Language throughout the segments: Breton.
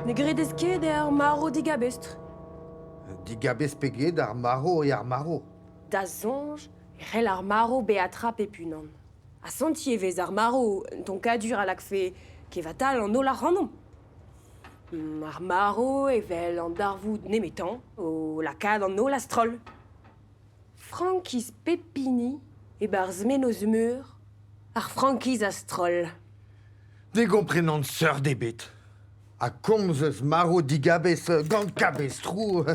Ne gredez ket eo ar marv digabestr? Digabestr pe get, ar marv eo ar marv. Da soñj e c'hell ar marv bezañ tra pep unan. Asantiñ e vez ar marv un tonkadur a lakfe kevatal an holl ac'hanomp. Ar marv evel an darvoud nemetañ o lakaat an holl a-stroll. Frankiz pep hini e-barzh mennozh meur ar frankiz a-stroll. Ne gomprenan seurt ebet. Ha komz eus marv digabestr gant kabestroù.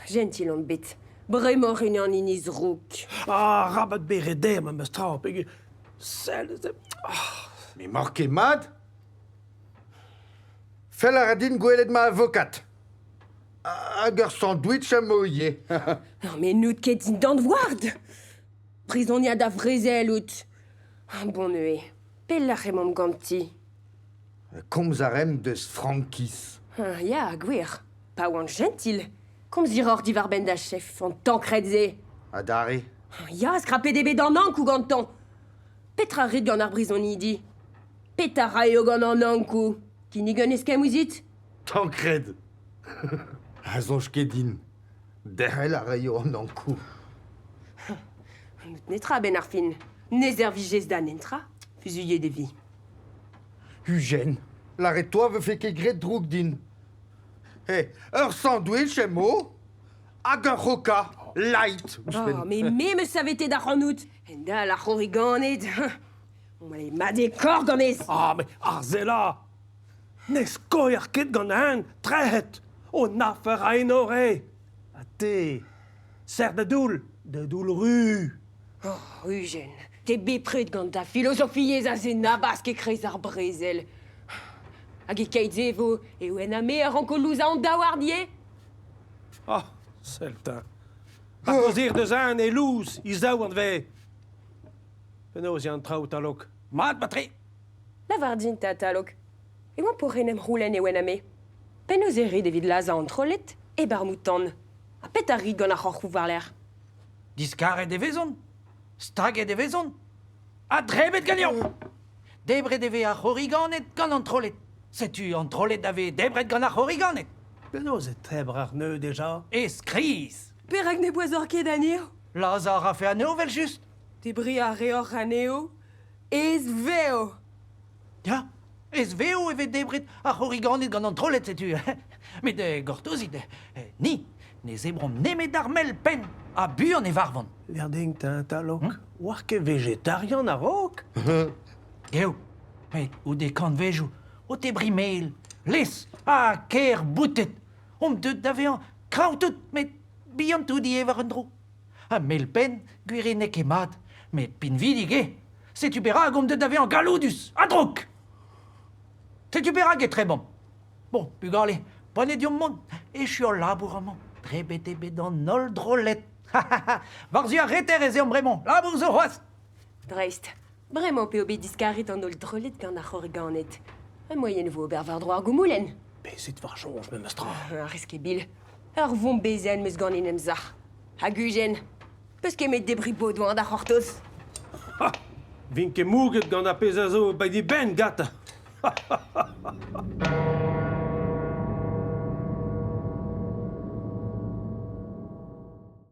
Jentil on bet. Bremañ ren an hini zrouk. Ah, rabat bet re der memes tra, peogwir sell ah. M'emaoc'h ket mat? Fell a ra din gwelet ma alvokad. Hag ur sandwich am bo ivez. Non, mais n'out ket dindan ward. Prizoniad a vrezel out. Bon neuze, pelec'h emaomp ganti? Komz a raemp deus frankiz. Ah, ya, gwir. Pa oan jentil. Komz hiroc'h diwar-benn da chef, an tankred-se. Adarre? Ya, skrapet eo bet an Ankou gantañ. Petra rit gant ar brizonidi? Petra raio gant an Ankou? Kinnig un eskemm ouzhit? Tankred A soñj ket din. Derc'hel a raio an Ankou. N'out netra a-benn ar fin. Ne servijez da netra, fuzuilhet e vi. Ujen, lâret 'toa 'vefe ket graet droug din. He, ur sandwich em bo hag ur c'hoka light ouzhpenn. Oh, mais me 'm eus savetet ac'hanout. Hend-all ar c'horriganed. On mat eo kor ganez. Ah, mais Arzela Ne skoer ket gant hen trec'het o afer a enore. Ha te, serr da doull, da doull ru. Oh, Ujen, te bepred gant da filozofiezh aze nabask e-kreiz ar brezel. Hag e-keit-se e vo eo en ha me a ranko louzañ an daouarn ivez. Ah, sell 'ta. Ar gozir deus eñ e louz e zaouarn 'vez. Penaos eo an traoù talok? Mat, matre. Lavar din 'ta, Talok, e oamp o ren em c'houlenn e oan ha me. Penaos e rit evit lazhañ an trolled e barmoù-tan? Ha petra rit gant ar c'horfoù war-lerc'h? Diskaret e vezont, staget e vezont, ha drebet ganeomp. Debret e vez ar c'horriganed gant an trolled. Setu an trolled a vez debret gant ar c'horriganed. Penaos e tebr ar neud deja? E skriz. Perak ne boazoc'h ket anezho? Lazhañ a rafe anezho evel-just. Debriñ a reoc'h anezho ez-vev. Ya, ez-vev e vez debret ar c'horriganed gant an trolled, setu. Met gortozit, ni, ne zebromp nemet ar mel penn, ha buan e varvont. Verding, talok. Hmm? Oar ket vegetarian a-raok? Geo, met goude kantvejoù, o tebriñ mel, lez ha ker boutet, omp deuet da vezañ kraou-tout, met bihan-tout ivez war un dro. Ha mel-penn, gwir eo n'eo ket mat, met pinvidik eo. Setu perak omp deuet da vezañ galloudus ha drouk. Setu perak e trebomp. Bon, bugale, poent eo deomp mont. Echu hol labour amañ. Drebet eo bet an holl drolled. War-zu ar reter ez eomp bremañ. Labour zo c'hoazh. Dreist. Bremañ p'eo bet diskaret an holl drolled gant ar c'horriganed. Ha moaien vo ober war-dro ar goumoulenn. Bezit war soñj memes tra. Ar risk eo Ur vombezenn 'm eus ganin em sac'h. Hag Ujen, peus ket met debriñ bod-oan da c'hortoz? Ha! Vin ket mouget gant ar pezh a zo ba dibenn gata.